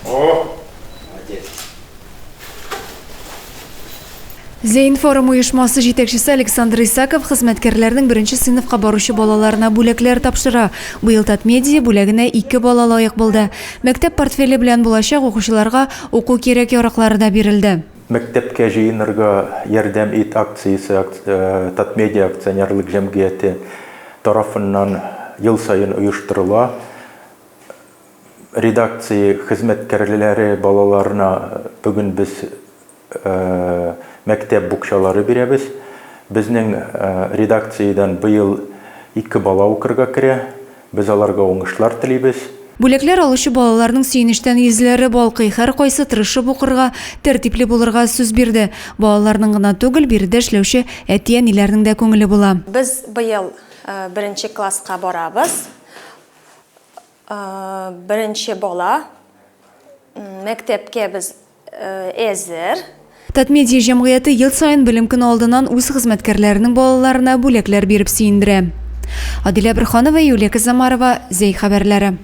О, молодец. Зәйинформ оешмасы җитәкчесе Александр Исаков хезмәткәрләрнең беренче сыйныфка баручы балаларына бүләкләр тапшыра. Быел Татмедиа бүләгенә ике бала лаек булды. Мәктәп портфеле белән булачак укучыларга уку кирәк-яраклары да бирелде. Мәктәпкә җыенырга ярдәм ит акциясе Татмедиа акционерлык җәмгыяте тарафыннан ел саен оештырыла. Редакция хезмәткәрләре балаларына бүген без мәктәп букчалары бирәбез. Безнең редакциядән быел ике бала укырга керә. Без аларга уңышлар телибез. Бүләкләр алучы балаларның сөенечтән йөзләре балкый, һәркайсы тырышып укырга, тәртипле булырга сүз бирде. Балаларның гына түгел, биредә эшләүче әти-әниләрнең дә күңеле була. Без быел беренче класска барабыз. Беренче бала мәктәпкә без әзер. Татмедиа җәмгыяте ел саен Белем көне алдыннан үз хезмәткәрләренең балаларына бүләкләр биреп сөендерә. Адилә Борһанова, Юлия Кызамарова, Зәй хәбәрләре.